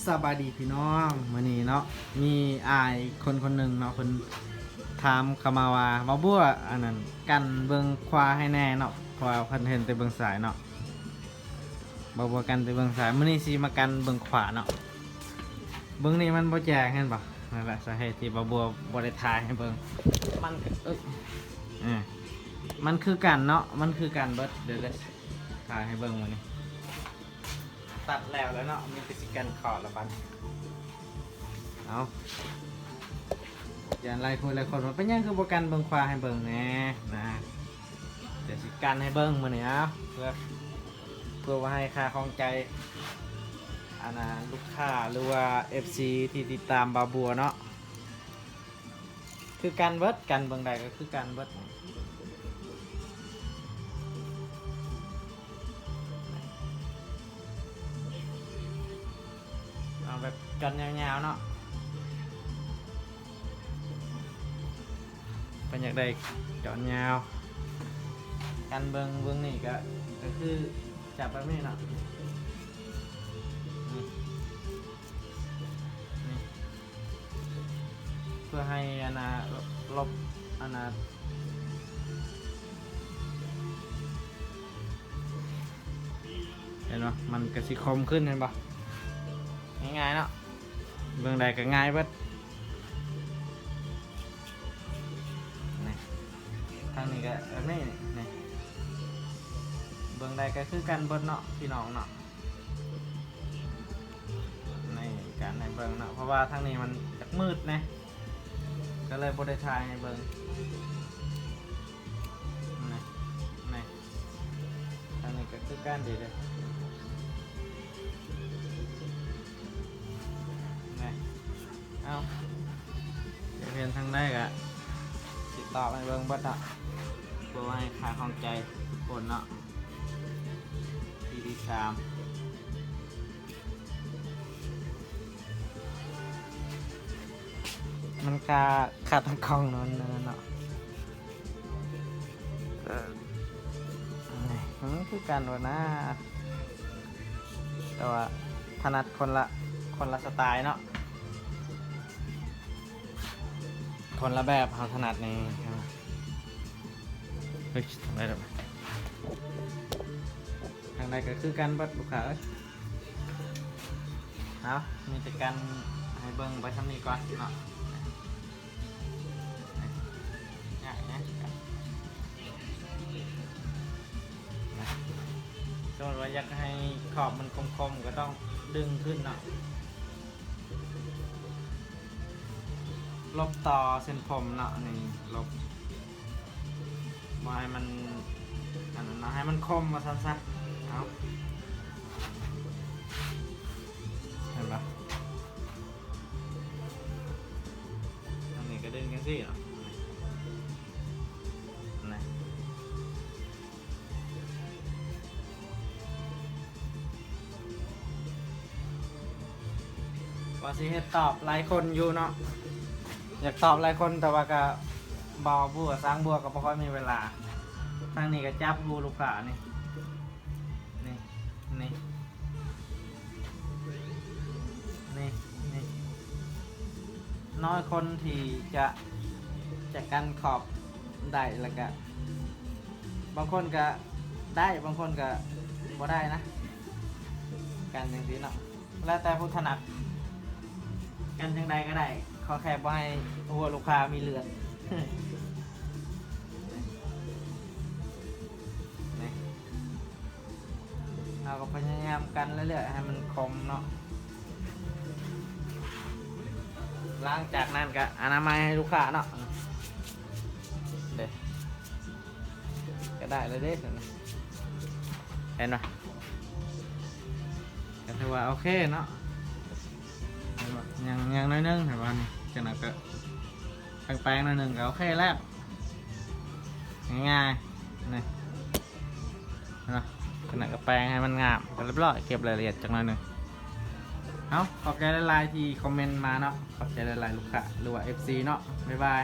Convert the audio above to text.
ສະບາຍດີພີ່ນ້ອງ ມື້ນີ້ເນາະ ມີອ້າຍຄົນຄົນໜຶ່ງເນາະ ເພິ່ນຖາມເຂົ້າມາວ່າ ບ່າວບົວ ອັນນັ້ນ ກັນເບິ່ງຂວາໃຫ້ແດ່ເນາະ ເພາະວ່າເພິ່ນເຫັນແຕ່ເບິ່ງຊ້າຍເນາະ ບ່າວບົວກັນແຕ່ເບິ່ງຊ້າຍ ມື້ນີ້ຊິມາກັນເບິ່ງຂວາເນາະ ເບິ່ງນີ້ມັນບໍ່ແຈ້ງ ເຫັນບໍ່? ນັ້ນແຫຼະສາເຫດທີ່ບ່າວບົວບໍ່ໄດ້ຖ່າຍໃຫ້ເບິ່ງ ມັນ ເອີຍ ມັນຄືກັນເນາະ ມັນຄືກັນເບິດ ດຽວ ດຽວຖ່າຍໃຫ້ເບິ່ງມື້ນີ້ ຕັດແລ້ວແລ້ວເນາະ ມີແຕ່ຊິກັນຂອດລະບັດ ເອົາ ຢ້ານຫຼາຍຄົນ ຫຼາຍຄົນວ່າ ເປັນຫຍັງຄືບໍ່ກັນເບິ່ງຂວາໃຫ້ເບິ່ງແດ່ນະ ດຽວຊິກັນໃຫ້ເບິ່ງມື້ນີ້ ເອົາ ເພື່ອ ເພື່ອວ່າໃຫ້ຄ່າຄອງໃຈ ອັນນ່າ ລູກຄ້າ ຫຼືວ່າ ເອັຟຊີ ທີ່ຕິດຕາມບ່າວບົວເນາະ. ຄືກັນເບິດ ກັນເບິ່ງໃດກໍຄືກັນເບິດ ເອົາແບບຈອນຍາວໆເນາະ ເພິ່ນຢາກໄດ້ຈອນຍາວ ກັນເບິ່ງ ເບິ່ງນີ້ກໍ ກໍຄືຈັບແບບນີ້ເນາະ ນີ້ ນີ້ ເພື່ອໃຫ້ອັນນ່າ ລົບ ອັນນ່າ ເຫັນບໍ່ ມັນກະຊິຄົມຂຶ້ນ ເຫັນບໍ່ ງ່າຍໆເນາະ ເບິ່ງໃດກະງ່າຍເບິດ ນີ້ ທາງນີ້ກະແບບນີ້ ນີ້ ເບິ່ງໃດກະຄືກັນເບິດເນາະ ພີ່ນ້ອງເນາະ. ໃນການໃຫ້ເບິ່ງເນາະ ເພາະວ່າທາງນີ້ມັນຈັກມືດແດ່ ກໍເລີຍບໍ່ໄດ້ຖ່າຍໃຫ້ເບິ່ງ ນີ້ ນີ້ ທາງນີ້ກໍຄືກັນເດ້ ນີ້ ເອົາ ຢາກເຫັນທາງໃດກໍຊິຕອບໃຫ້ເບິ່ງເບິດເນາະ ເພື່ອວ່າໃຫ້ຄ່າຄອງໃຈທຸກຄົນເນາະ. ທີທີ່ສາມ ມັນຄາ ຄາຕັ້ງກ້ອງນັ້ນເນາະ ເອີ ມັນຄືກັນວ່ານາ ແຕ່ວ່າຖະໜັດຄົນລະ ຄົນລະສະໄຕເນາະ. ຄົນລະແບບ ເຮົາຖະໜັດນີ້ ເຮີ້ຍ ທາງໃດດອກ ທາງໃດກໍຄືກັນເບິດ ລູກຄ້າເອີຍ ເອົາ ມີແຕ່ກັນໃຫ້ເບິ່ງໄປສ່ຳນີ້ກ່ອນເນາະ ຍາກນະ ສົມມຸດວ່າຢາກໃຫ້ຂອບມັນຄົມໆ ກໍຕ້ອງດຶງຂຶ້ນເນາະ ລົບຕໍ່ເສັ້ນຜົມເນາະ ນີ້ລົບ ບໍ່ໃຫ້ມັນ ອັນນັ້ນເນາະ ໃຫ້ມັນຄົມວ່າຊັ້ນຊະ ເອົາ ເຫັນບໍ່ ອັນນີ້ກໍດຶງຈັ່ງຊີ້ເນາະ ນີ້. ວ່າຊິເຮັດຕອບຫຼາຍຄົນຢູ່ເນາະ ຢາກຕອບຫຼາຍຄົນ ແຕ່ວ່າກະບໍ່ ບົວ ຊ່າງບົວກໍບໍ່ຄ່ອຍມີເວລາ ທາງນີ້ກໍຈັບຫູລູກຄ້ານີ້ ນີ້ ນີ້ ນີ້ ນີ້ ນ້ອຍຄົນທີ່ຈະ ຈະກັນຂອບໄດ້ ແລ້ວກະ ບາງຄົນກະໄດ້ ບາງຄົນກະບໍ່ໄດ້ນະ ກັນຈັ່ງຊີ້ເນາະ ແລ້ວແຕ່ຜູ້ຖະໜັດ ກັນຈັ່ງໃດກໍໄດ້ ຂໍແຄ່ບໍ່ໃຫ້ຫົວລູກຄ້າມີເລືອດ ນີ້ ເຮົາກໍພະຍາຍາມກັນເລື້ອຍໆ ໃຫ້ມັນຄົມເນາະ ຫຼັງຈາກນັ້ນກໍອະນາໄມໃຫ້ລູກຄ້າເນາະ ເດ້ ກໍໄດ້ແລ້ວເດ້ ເຫັນບໍ່ ກໍຖືວ່າໂອເຄເນາະ ຍັງ ຍັງໜ້ອຍໜຶ່ງ ເຫັນບໍ່ ຈັ່ງນັ້ນກໍແປງໆໜ້ອຍໜຶ່ງກໍໂອເຄແລ້ວ ງ່າຍໆ ນີ້ ເນາະ ຂະໜາດກະແປງໃຫ້ມັນງາມ ກໍລຽບຮ້ອຍ ເກັບລາຍລະອຽດຈັກໜ້ອຍໜຶ່ງ ເອົາ ຂອບໃຈຫຼາຍໆທີ່ຄອມເມັນມາເນາະ ຂອບໃຈຫຼາຍໆ ລູກຄ້າ ຫຼືວ່າ ເອັຟຊີ ເນາະ ບາຍບາຍ.